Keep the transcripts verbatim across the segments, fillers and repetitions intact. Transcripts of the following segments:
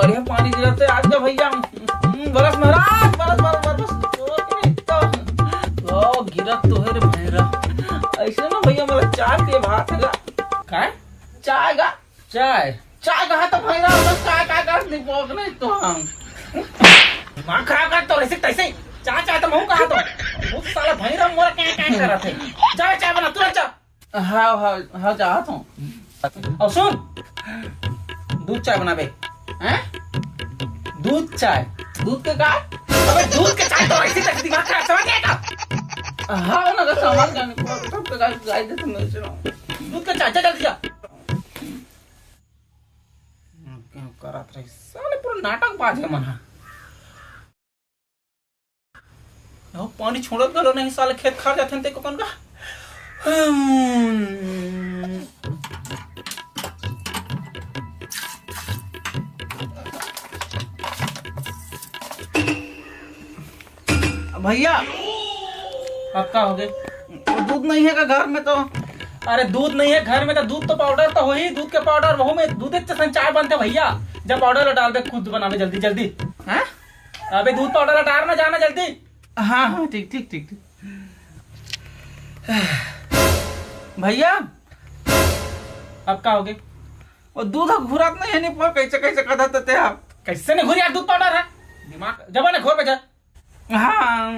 अरे पानी गिरत हे आज का भैया। हम्म, बरस महाराज, बरस, बरस, बरस, बरस। ओ, गिरत तो हे रे भैरा। अइसे ना भैया, मोला चाय पिए भात हे गा। काय? चाय गा। चाय? चाय कहा तो भैरा, बस चाय, चाय करत निपोक नहीं तो हम। दिमाग खराब करत हे तइसे, तइसे। चाय, चाय तो महूँ कहा तो। वो साला भैरा मोर काय, काय करत हे। जा चाय बना, तुरंत जा। हाँ, हाँ, हाँ, चाहत हूँ। अउ सुन, दूध चाय बनाबे। हैं? दूध चाय। दूध के का? अबे दूध के चाय तो अइसे तक दिमाग खराब, समझ गया का? हाँ ना, तो समझ गया, नहीं, तो गाय, गाय दे तुमने, सुनो। दूध के चाय, जा जल्दी जा। क्या करत रही? साले पूरा नाटक बाज हे मन हा। अहो, पानी छोड़त घलो नहीं, साले खेत खार जाथे ते कोन का। हम्म। भैया, अब का होगे? वो दूध नहीं हे का घर में तो? अरे दूध नहीं हे घर में तो दूध तो पाउडर तो होही, दूध के पाउडर, वहू में दूध के संग चाय बनथे भैया। जा पाउडर ला डाल दे, खुद बनाबे जल्दी जल्दी। हैं? अबे दूध पाउडर ला डाल ना, जाना जल्दी। हाँ, हाँ, ठीक, ठीक, ठीक, ठीक। भैया, अब का होगे? वो दूध ह घुरत नहीं हे, नहीं पर कैसे, कैसे कथत हे आप? कैसे नहीं घुरी यार, दूध पाउडर हे। दिमाग, जब ना घोर पे जा। हाँ।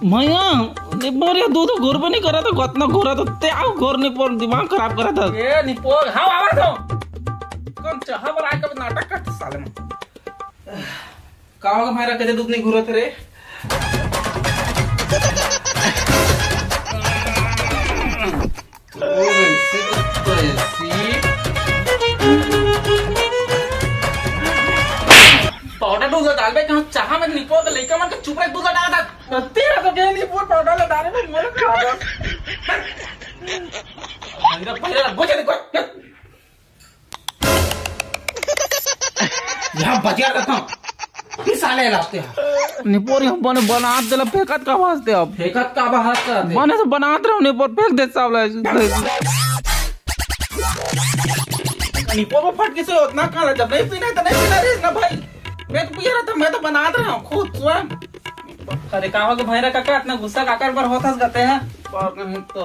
भैया, निपोर ये दूध घोर पे नहीं करत हे, कतना घोरत हे, ते आओ घोर निपोर, दिमाग खराब करत हे। ए, निपोर, हाँ, आवा तो। कौन चाहा पर आके नाटक करत हे साले मन। का होगे भैरा, कइसे दूध नहीं घुरत रे? ओ, वैसे तो ऐसी। पाउडर दूध डालबे कहाँ? चाहा में निपोर के लइका मन के चुप रहे, दूध डाल दे। तेरा तो कहीं निपोर पाउडर ला डाले में मोला खा दे। भैरा, भैरा, बुझे देखो। यहाँ बचिया रहता हूँ। फिर साले लाते हैं। निपोर यहाँ बने बनात देला, फेंकत का वास्ते अब? फेंकत का वास्ते? बने से बनात रहो, निपोर फेंक दे साला। निपोर में फट के से उतना काला, जब नहीं पीना है तो नहीं पीना रे ना भाई। मैं तो पिया रहता, मैं तो बनात रहा हूँ खुद स्वयं। अरे का होगे भैरा काका, इतना गुस्सा काकर बर होत हस गते हैं? और नहीं तो।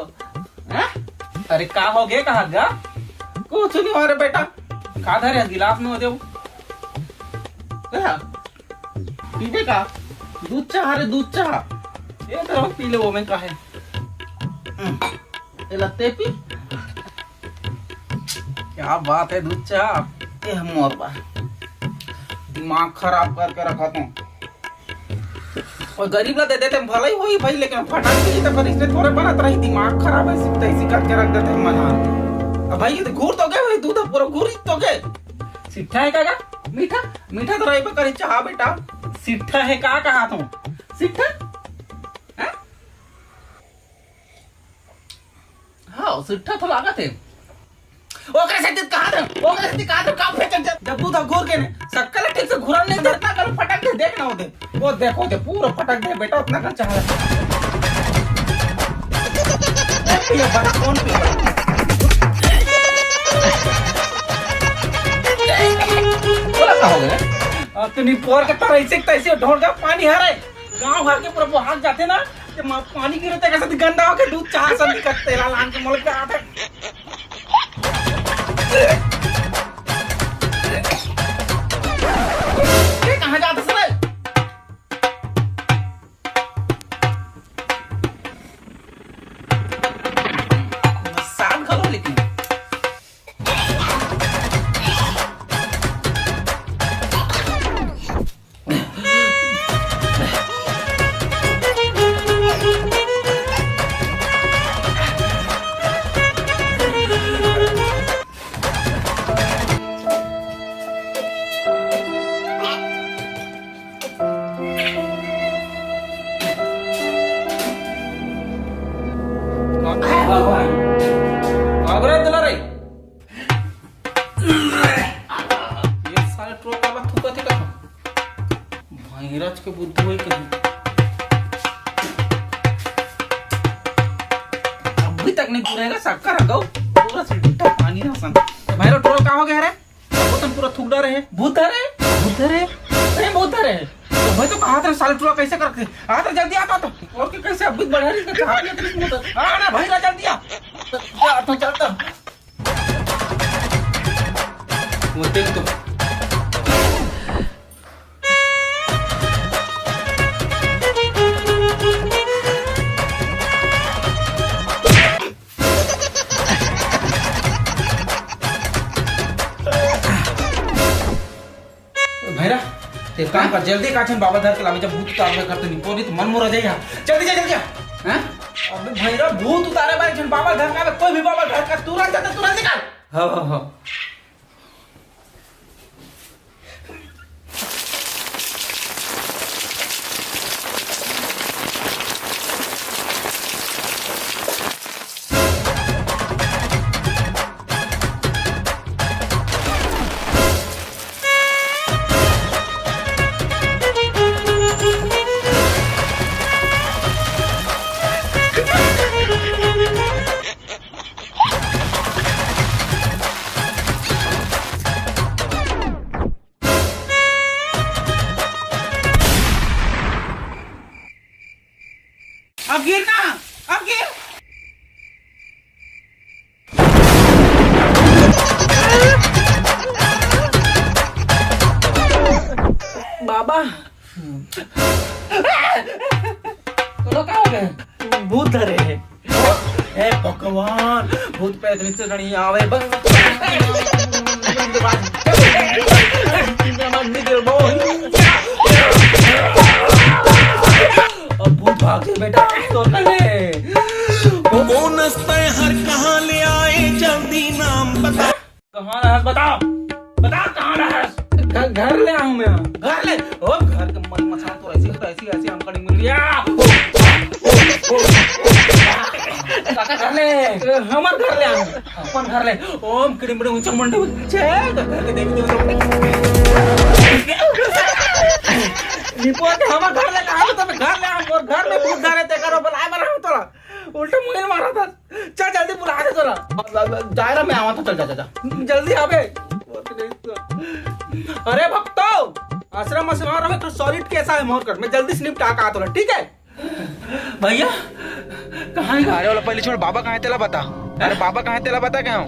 हैं? अरे का होगे कहा गा? कुछ नहीं हो रे बेटा। का धरे हस गिलास में हो देव? क्या? पीबे का? दूध चाहा रे, दूध चाहा। ये तो पी ले, वो में का है? हम्म। एला ते पी। क्या बात है, दूध चाहा। ए मोर बा। दिमाग खराब करके रखा तू। और गरीब ला दे देते भलाई होई भाई, लेकिन फटाक से तो पर इसने थोड़े बनत रही, दिमाग खराब है, सिर्फ ऐसी करके रख देते हैं मना। अब भाई ये तो घूर तो गए भाई, दूध पूरा घूर तो गए। सिट्ठा है का, का? मीठा, मीठा तो रही पर करे चाहा बेटा। सिट्ठा है का कहा तू? सिट्ठा? हैं? हाँ, सिट्ठा तो लागत है। ओकरे से कहा दे, ओकरे से कहा दे, का फेंकत जा? जब दूध घोर के ने, शक्कर ठीक से घुरन नहीं देता, कल फटक दे, देख ना होते। वो देखो दे, पूरा फटक दे बेटा, उतना कर चाह। पिया बड़ा, कौन पिया? बोला का हो गया? अब तो निपोर के तरह ऐसे, तैसे ढोल का पानी हरे। गांव भर के पूरा बोहाग जाते ना, ते मा-, पानी गिरे ते कैसे गंदा होके दूध चाहा सब निकल तेला लान के मोल के आते। ये कहाँ जाते सर? साथ घलो लेकिन। भगवान, भगवान दुलारे। ये साले ट्रोल काबर थूकत हे कथों? भैरज के बुद्धू होई कहीं। अभी तक नहीं पूरेगा शक्कर हगऊ, पूरा से झूठा पानी। भैरव टुरा, का हो गया रे? वो तो पूरा थूक डारे हे। भूत धरे? भूत धरे? अरे भूत धरे। तो भाई तो कहा था साले टुरा, कैसे करके? आ तो जल्दी आ तो। और के कैसे अभी बढ़िया नहीं करके हाथ में तो नहीं होता। आ ना भैरव, जल्दी आ। जा तो चलता। वो देख तो। भैरा, ते काम कर, जल्दी का झन बाबा धर के लावे, जब भूत उतारबे करते नहीं, कोनी तो मन मोरा जाइया। जल्दी जा, जल्दी जा। हैं? अबे भैरा, भूत उतारे बारे झन बाबा धर के आवे, कोई भी बाबा धर के तुरंत जाते, तुरंत निकाल। हाँ, हाँ, हाँ। अब गिर ना, अब गिर। बाबा, तोला का हो गए? भूत धरे हे। हे भगवान, भूत प्रेत नीचे नहीं आवे, बस। अब भूत भाग गए बेटा, तो ले। कौन हस्ते हर कहाँ ले आए, जल्दी नाम बता। कहाँ रहस? बता, बता, कहाँ रहस? घर, घर ले आऊं मैं। घर ले? ओ, घर के मल मचान तो ऐसी, तो ऐसी, ऐसी अंकड़ी मिल गया। ओ, ओ, ओ, ओ, काका घर ले, हमर घर ले आऊं, अपन घर ले। ओम किड़ी मिड़ी ऊंचा मुंडे ऊंचे, तो घर के देवी देवता। निपोर के हमर घर ले, कहाँ तो घर ले आऊं, और घर में भूत धरे, ते करो, बुलाए मरा हूं तोरा। उल्टा मुंह मारा था। चल जल्दी बुला दे तोला। जा रहा मैं, आवा था, चल जा, जा, जा। जल्दी आबे। अरे भक्तो, आश्रम में सेवा रहे तो सॉलिड कैसा है मोर कर, मैं जल्दी से निपटा के आता हूँ, ठीक है? भैया, कहाँ है? अरे वाला पहले छोड़, बाबा कहाँ है तेला बता। अरे बाबा कहाँ है तेला बता, कहाँ हो?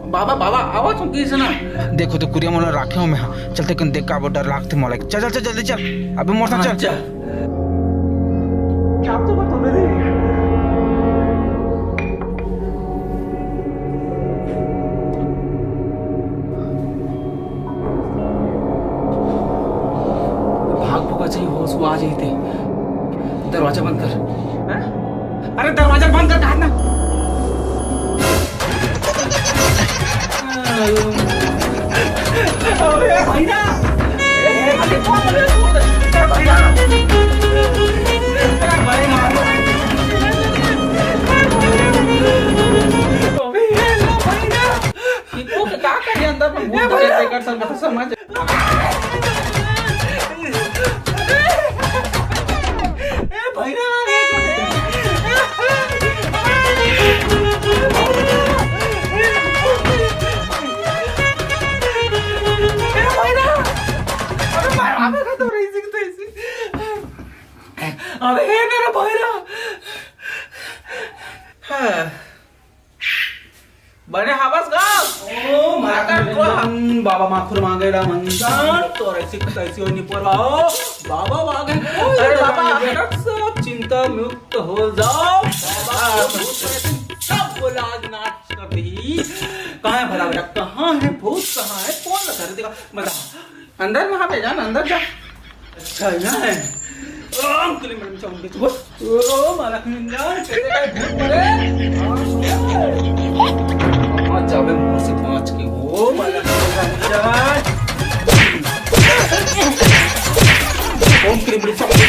बाबा, बाबा, आवा तुम किस ना? देखो तो कुरिया मोला राखे हो मैं, हाँ। चलते कन देख का वो डर लागते मोला। चल, चल, चल, जल्दी चल। अबे मोर साथ हाँ, चल। चल। क्या तो बात हो रही? भाग भगा चाहिए, होश को आ जाते। दरवाजा बंद कर। हैं? अरे दरवाजा बंद कर, कहा ना। अरे भैया, ए, अरे कौन है? ए भैया, ए भैया, अबे ये लो भैया। ये तो क्या कर रहे अंदर में भूत ए भैया। देख कर सब समझ। ए भैया, ए भैया। अबे मार, अबे का तो रही सी, तो इसी। अबे हे मेरा भैरा। हाँ। बने हवस गा। ओ माता को हम बाबा माखुर मांगे ला मंगन, तो ऐसी तैसी होनी पर आओ। बाबा मांगे। अरे बाबा, सब चिंता मुक्त हो जाओ। बाबा, सब बोला आज नाच कर दी। कहाँ है भला बेटा? कहाँ है भूत? कहाँ है? कौन लगा? देखा, बता। अंदर में हवे, जान अंदर जा। अच्छा, यहाँ है। ओम क्लीं ब्लीं चामुंडे। ओ, ओ, मालक निंजा, तेरे का भूत मरे। हाँ, जावे मुंह से पहुंच के। ओ, मालक निंजा। ओम क्लीं ब्लीं चामुंडे।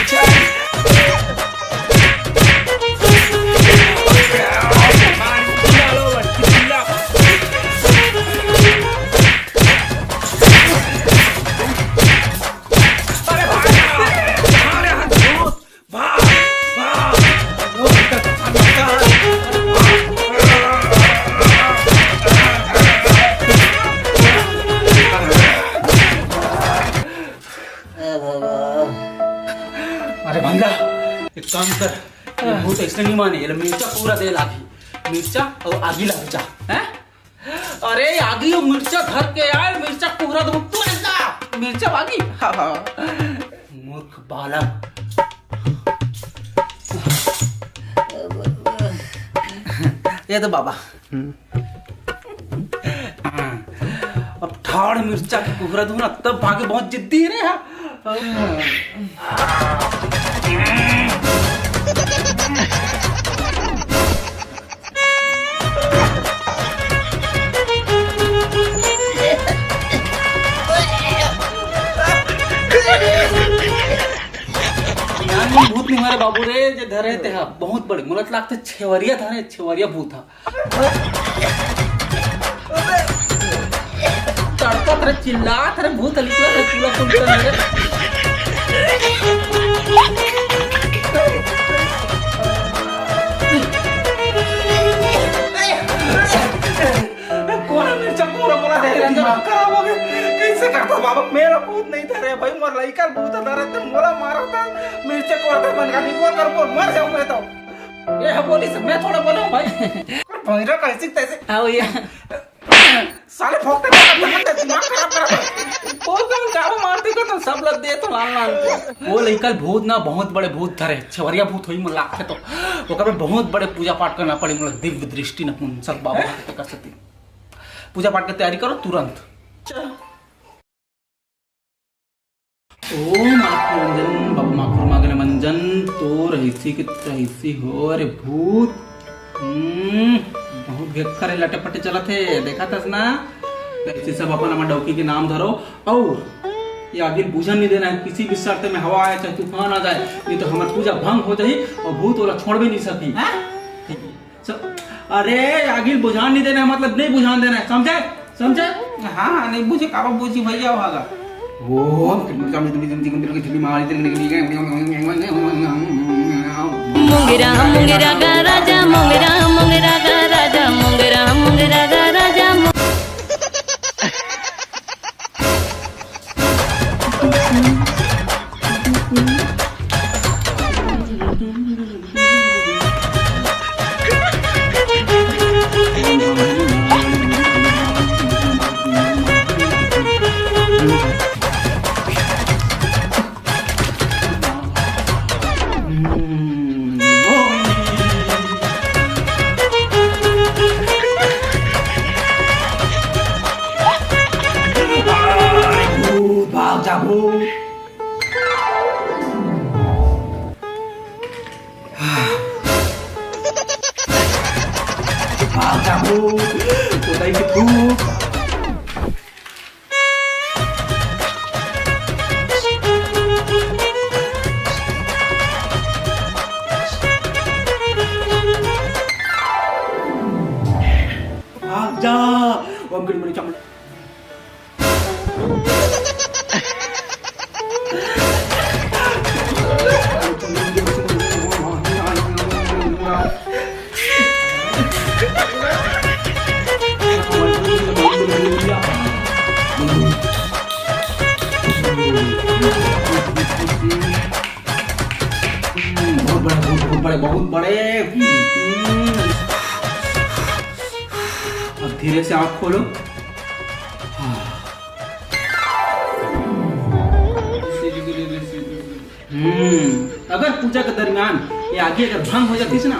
ये भूत अइसने नहीं माने, ये मिर्चा पूरा दे लागी, मिर्चा अउ आगी लागी जा। हैं? अरे आगी अउ मिर्चा धर के आए, मिर्चा कुहरा दूं, तू रह जा। मिर्चा आगी? हाँ, हाँ। मूर्ख बालक। ये तो बाबा। हम्म। अब ठाड़ मिर्चा के कुहरा दूं ना, तब भागे, बहुत जिद्दी रे हा। नानी भूत नहीं मारे बाबू रे, जे धरे ते हा बहुत बड़े, मुलत लागते छेवरिया धरे, छेवरिया भूत हा। तड़पत रे, चिल्लात रे, भूत निकलत रे, पूरा कुल कर रे। कोन मिर्चा पूरा बोला दे रहा, दिमाग खराब हो गया। कैसे करता बाबा, मेरा भूत नहीं था रे भाई, मोर लइका भूत था रे, तुम बोला मारा था, मिर्चा को था बन का नहीं बोल कर बोल, मर जाऊं मैं तो। ए, हाँ, बोली सब, मैं थोड़ा बोला हूँ भाई। भैरा कैसे तैसे। हाँ भैया। साले फोकटे में करते करते दिमाग खराब कर। वो कौन काबू मारते को तो सब लग दे तो लाल लाल। वो लइका भूत ना, बहुत बड़े भूत धरे, छवरिया भूत होई मन लागथे तो ओकर में बहुत बड़े पूजा पाठ करना पड़े, मतलब दिव्य दृष्टि नपुंसक बाबा के कर सकती। पूजा पाठ के तैयारी करो तुरंत। ओम आत्मरंजन, बाबा माखुर मागले मंजन, तो रहीसी के रहीसी हो रे भूत। हम्म, बहुत घेक्खर हे, लटे पटे चलत हे, देखत हस ना? ऐसे सब अपन हमर डौकी के नाम धरो, अउ ये आगी ल बुझन नहीं देना है, किसी भी शर्त में हवा आए, चाहे तूफान आ जाए, नहीं तो हमर पूजा भंग हो जाही अउ भूत ओला छोड़बे नहीं सकी। हाँ? ठीक है। स-, अरे, आगी ल बुझान नहीं देना है, मतलब नहीं बुझान देना है, समझे? समझे? हाँ, हाँ, नहीं बुझे, काबर बुझी भैया, वो आगा। ओम। मुंगरा मुंगरा गा राजा, मुंगरा मुंगरा गा राजा, मुंगरा मुंगरा गा राजा, मु- भूत, भाग जा, भूत। भाग जा, भूत। कोताही के भूत। भाग जा। ओम गड़ी मड़ी चामुंडा। बहुत बड़े, बहुत, बहुत बड़े, बहुत बड़े। अब धीरे से आँख खोलो। हम्म, अगर पूजा के दरमियान ये आगी अगर भंग हो जातिस ना,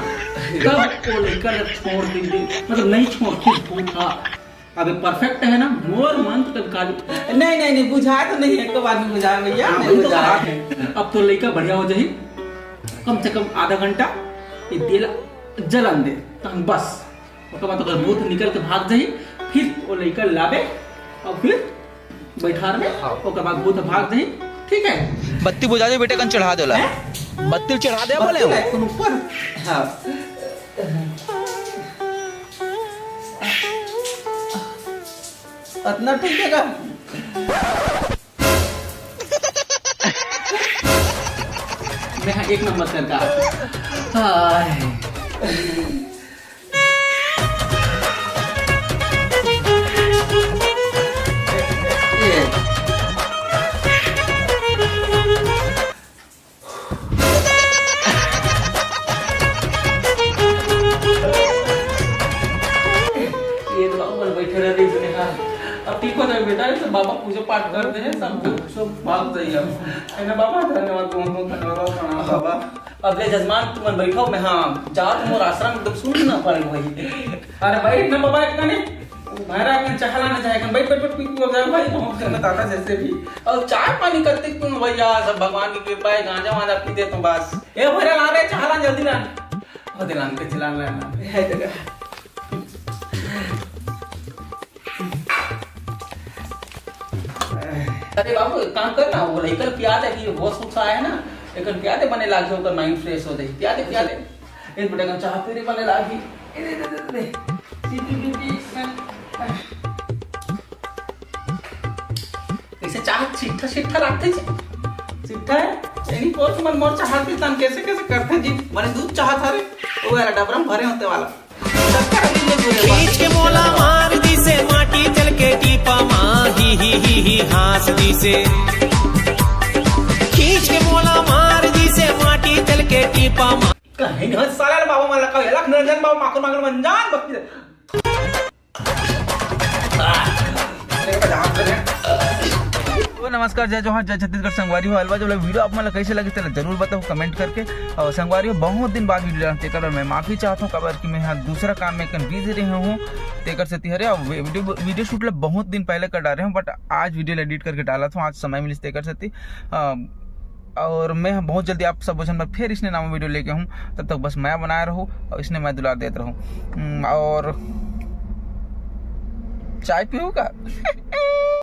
तब वो लइका ला छोड़ देंगे, मतलब नहीं छोड़, फिर भूत हा। अब ये perfect है ना, मोर मंत्र कभी काली। नहीं, नहीं, नहीं, बुझाय तो नहीं है, एक बार भी बुझाय भैया, हाँ, नहीं वही तो बुझाय। बात है। अब तो लइका बढ़िया हो जाही, कम से कम आधा घंटा ये तेल जलन दे, तहन बस। ओकर बाद ओकर भूत निकल के भाग जाही, फिर वो लइका लाबे अउ फिर बैठार में, हाँ। ओकर बाद भूत भाग जाही। ठीक है, बत्ती बुझा दे बेटे, कन चढ़ा देला। हैं? बत्ती चढ़ा दे बोले हो। बत्ती लाइक ऊपर। हाँ। अतना ठीक है का? मैं एक नंबर सरकार। हाय। तो बाबा पूजा पाठ कर दे, सब कुछ, सब बात सही है। है ना बाबा? धन्यवाद, बहुत बहुत धन्यवाद बाबा, प्रणाम बाबा। अब ले जजमान तुमन बैठो, मैं हाँ जात मोर आश्रम एकदम सुन ना पड़े भाई। अरे भाई, इतना बाबा इतना नहीं, महाराज ने चाह लाना चाहे, बैठ बैठ बैठ पी पी हो जाए भाई, बहुत करना दादा जैसे भी। और चाय पानी करते तुम भैया, सब भगवान की कृपा है, गांजा वांजा पीते तुम बस। ए भैया ला रे, चाह ला जल्दी ला। ओ दिलान के चला ला ना। है जगह। अरे बाबू, एक काम कर ना, वो लइकन पिया दे, कि होश उस आए ना, एक पिया दे, बने लागे ओकर माइंड फ्रेश हो जाए। पिया दे, पिया दे। एक बेटा का चाह पी रही, बने लागी। ए, दे, दे, दे, दे। पी, पी, पी, पी। कैसे चाह छिट्ठा छिट्ठा लागथे जी? छिट्ठा है? एनी कोर्स मन मोर चाह पीतन कैसे कैसे करथे जी? मने दूध चाह था रे, वो वाला डबरा में भरे होते वाला। खींच के मोला मार दिसे माटी चल के टीपा मा, ही ही ही ही हाँस दिसे। खींच के मोला मार दिसे माटी चल के टीपा मा। कहीं नहीं साला रे बाबा मन लगा, एला निरंजन बाबा माखन माखन मन जान बकती। तो नमस्कार, जय जोहार, जय छत्तीसगढ़। संगवारी हो, अलवा जो वीडियो आप मन ला कैसे लगे, तेला जरूर बताओ कमेंट करके। और संगवारी हो, बहुत दिन बाद वीडियो डालत हूँ, तेकर बर मैं माफी चाहत हूँ, काबर कि मैं यहाँ दूसरा काम में कन बिजी रहे हूँ, तेकर सेती हरे। और वी-, वीडियो, वीडियो शूट ला बहुत दिन पहले कर डाले हूँ, बट आज वीडियो एडिट करके डालत हूँ, आज समय मिलिस तेकर सेती। अ, और मैं बहुत जल्दी आप सब झन बर फिर इसने नाम वीडियो लेके हूँ। तब तक बस मया बनाए रहो और इसने मया दुलार देत रहो। हम्म, और चाय पीहू का?